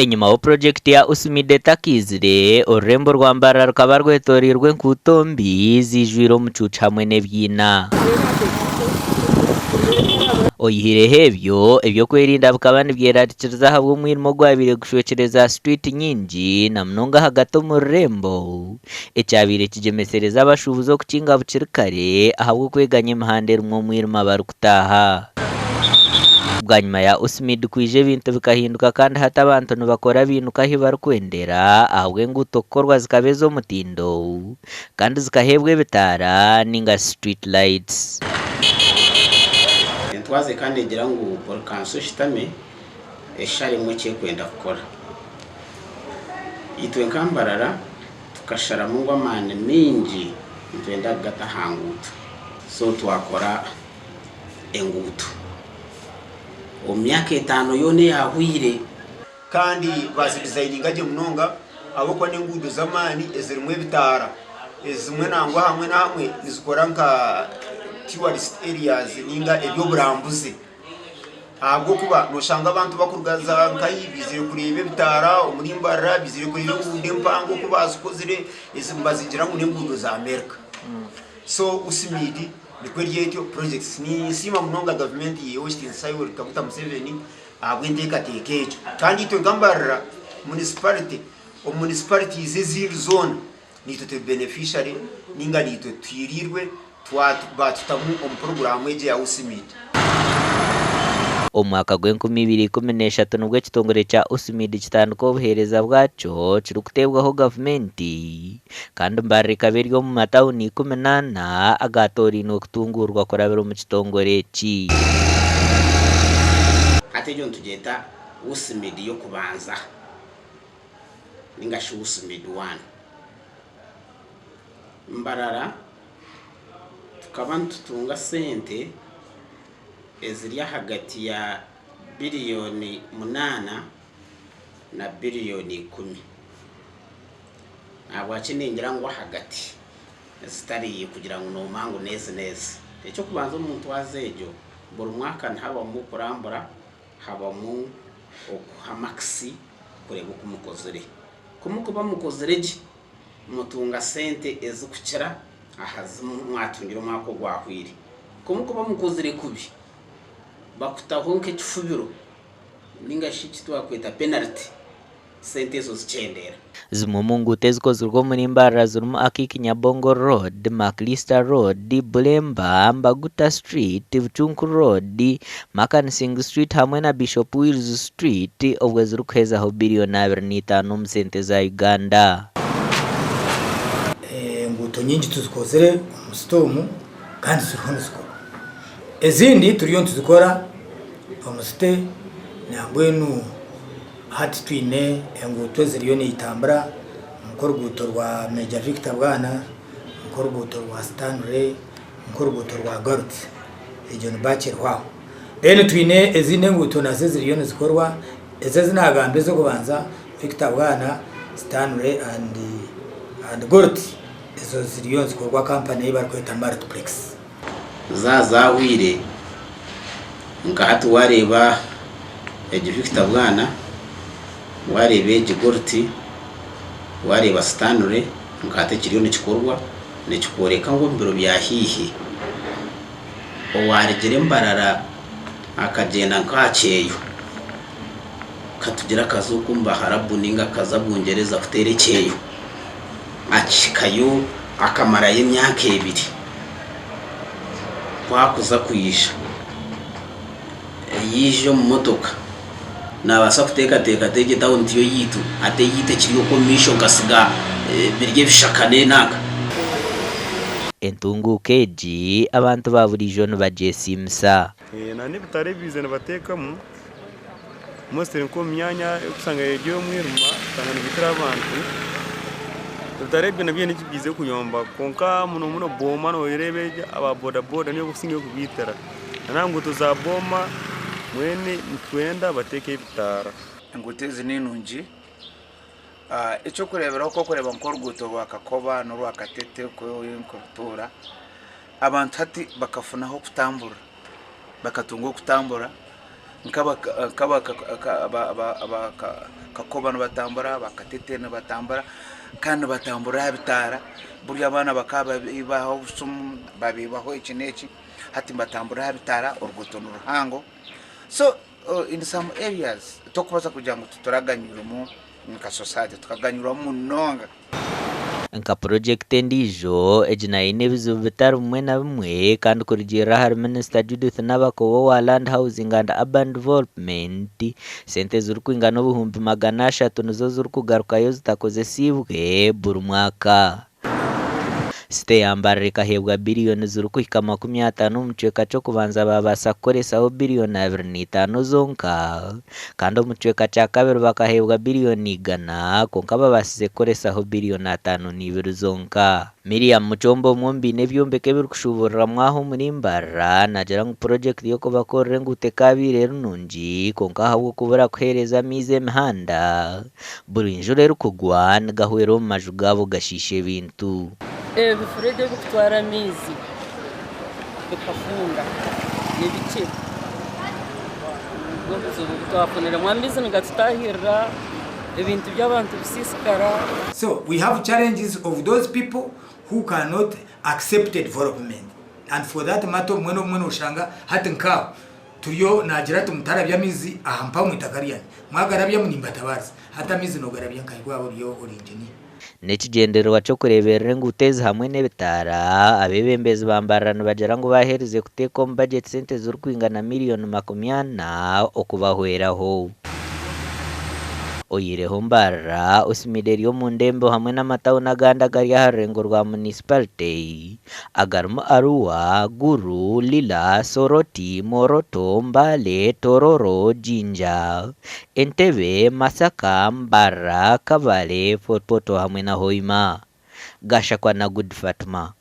Enyimaho purogyekiti ya USMID etakaizire, orurembo rwa Mbarara rukaba rwetoreirwe enkuuto mbi ziijwire omucuucu hamwe n'ebiina. Oyihireho ebyo, eby'okwerinda bikaba nibyerarikiriza ahabw'omwirima ogwabaire gushwekire za sitwiti nyingi na munonga ahagati omu rurembo, ekyabaire kigyemesereza abashuubuzi okukinga bukiri kare ahabw'okweganya emihanda erimu omwirima barikutaaha. Bwanyima ya USMID kwija ebintu bikahinduka kandi hati abantu nibakora biinuka ahu barikwendera ahabw'enguuto kukorwa zikaba ez'omutindo kandi zikaheebwa ebitaara ninga shi street lights. Entwaza eka neegira ngu buri kanso eshutame esharemu eki erikwenda kukora. Itwe nka Mbarara tukasharamu ngu amaani maingi nitwenda kugata aha nguuto so twakora enguuto omu myaka etaano yoona eyaahweire. Kandi baazidizayininga gye munonga ahabw'okuba n'enguudo z'amaani ezirimu ebitaara. Ezimwe nangwa hamwe na hamwe nizikora nka tourist areas ninga eby'oburambuzi ahabw'okuba noshanga abantu bakuruga za nkahi baizire kureeba ebitaara omuri Mbarara, baizire kureeba enguudo empango oku baazikozire, ezi nibazigira ngu n'enguudo za America. So USMID nikwo eri etyo projects. Ninsiima munonga gavumenti ya Owekitiinisa Yoweri Kaguta Museveni ahabw'enteekateeka egyo. Kandi itwe nka Mbarara municipality, omu municipalities ezindi zoona naitwe turi beneficiary ninga naitwe tuhiiriirwe baatutamu omu puroguraamu egi eya USMID. Omu mwaka gw'enkumi ibiri 13 nibwo ekitongore kya USMID kitandika obuheereza bwakyo kirikuteebwaho gavumenti. Kandi Mbarara ekaba eri omu matauni 14 agaatoorainwe kutunguurwa kurabira omu kitongore eki. Hati egyo nitugyeta USMID y'okubanza ninga shi USMID one. Mbarara tukaba nitutunga sente eziri ahagati ya biriyoni munaana na biriyoni ikumi. Ahabwaki ningira ngu ahagati zitari kugira ngu noomanya ngu n'ezi n'ezi. Eky'okubanza omu ntwaza egyo, buri mwaka nihabamu okurambura, habamu okuha makisi kureeba oku mukozire. Ku murikuba mukozire gye, mutunga sente ezirikukira aha zi mwatungire omwaka ogwahweire. Ku murikuba mukozire kubi, bakutaho nk'ekifubiro ninga shi eki twakweta penalty. sente ezo zikyendeera. Zimwe omu nguuto ezikozirwe omuri Mbarara zirimu Akiiki Nyabongo Road, Maclister Road, Bulemba, Mbaguta Street, Bucunku Road, Makanising Street hamwe na Bishop Wills Street obwo zirikuhezaho biriyoni 25 omu sente za Uganda. Enguuto nyingi tuzikozire omu site omu kandi ziriho nizikorwa. Ezindi turiyo nituzikora omu site nambwenu Hati twine enguuto eziriyo nitambura nk'oruguuto rwa Major Victor Bwana, nk'oruguuto rwa Stanley, nk'oruguuto rwa Garut. Egyo ni batch eriho aho. Then twine ezindi enguuto nazo eziriyo nizikorwa, ezo ezi nagamba ez'okubanza, Victor Bwana, Stanley and and Garut, ezo ziriyo nizikorwa kampani ei barikweta Multiplex. Zaaba zaahweire, nka hati waareeba egi Victor Bwana, waareeba egi Gorti, waareeba Stanley, nka hati ekiriyo nikikorwa nikikworeka ngu omu biro bya haihi owaarugire Mbarara akagyenda nk'aha kyeyo, ka tugire akaza okwo omu Baharabu nainga akaza Bungyereza kuteera ekyeyo, akihikayo akamarayo emyaka ebiri, ku akuza kwija, yaija omu motoka naabaasa kuteekateeka ati egi etawuni tiyo yaitu, hati eyaitu ekiri okwo omu maisho nkasiga biri ebishaka n'enanka. Entunguuka egi abantu ba buriijo nibagyesiimisa. N'ebitara ebi nibateekamu mostly nk'omu myanya erikushanga eri ey'omwirima oshanga nibiitira abantu, ebitara ebyo nabyo haine eki biija kuyamba kwonka muno muno booma noreeba egi aba boda boda nibo barikusingayo kubiitira na n'aha nguuto za booma mbwenu nitwenda bateekeho ebitaara. Enguuto ezi ninungi, ekyokureeberaho ku orikureeba nk'oruguuto rwa Kakoba n'orwa Katete oku orikurutuura, abantu hati bakafuna ah'okutamburira. Bakatunga okutambura. Nk'aba Kakoba nibatambura, aba Katete nibatambura kandi nibatamburira aha bitaara. Buri abaana bakaba babiibaho obusimu, babiibaho eki n'eki, hati nibatamburira aha bitaara, oruguuto ni ruhango. So in some areas tokubaasa kugira ngu tituraganyirwemu nka society, tukaganyirwamu munonga. Nka purogyekiti endiijo, egi nayo eine ebizibu bitari bimwe na bimwe kandi kurugiirira ahari Minisita Judith Nabakoba owa Land Housing and Urban Development, sente ezirikwingana obuhumbi 300 nizo zirikugarukayo zitakozesiibwe buri mwaka. Site ya Mbarara ekaheebwa biriyoni zirikuhika 50 omu kicweka ky'okubanza baabaasa kukoresaho biriyoni 25 zonka kandi omu kicweka kya kabiri bakaheebwa biriyoni 100 kwonka babaasize kukoresaho biriyoni 52 zonka. Miriam Muchomba omwe omu baine ebyombeko ebirikushuuburirwamu aha omuri Mbarara naagira ngu purogyekiti y'okubakorera enguuto ekaabaire eri nungi kwonka ahabw'okubura kuheereza amaizi emihanda, Buri njura erikugwa nigahwera omu maju gaabo gashiisha ebintu. Ebifuregye ebirikutwara amaizi bikafunda ni bikye. Nibwo buzibu obu twafuniremu. Amaizi nigatutaahirira, ebintu by'abantu bisiisikara. So we have challenges of those people who cannot accept development and for that matter obumwe n'obumwe noshanga hati nkaaho Turiyo naagira ati, Mutarabya amaizi aha mpaho omu itaka ryanyu. Mwagarabyamu nimbatabaariza. Hati amaizi noogarabya nkahi waaba ori ori inginiya? N'ekigyendererwa ky'okureeberera enguuto ezi hamwe n'ebitaara, abeebembezi ba Mbarara nibagira ngu baaherize kuteeka omu bajeti sente zirikwingana miriyoni 40 okubahweraho. Oyihireho Mbarara, Osimire eri omu ndembo hamwe n'amatawuni agandi agari aha rurengo rwa munisiparite. Agarimu Arua, Gulu, Lira, Soroti, Moroto, Mbale, Tororo, Jinja, Entebbe, Masaka, Mbarara, Kabale, Fort Portal hamwe na Hoima. Gashakwa na Good Fatuma.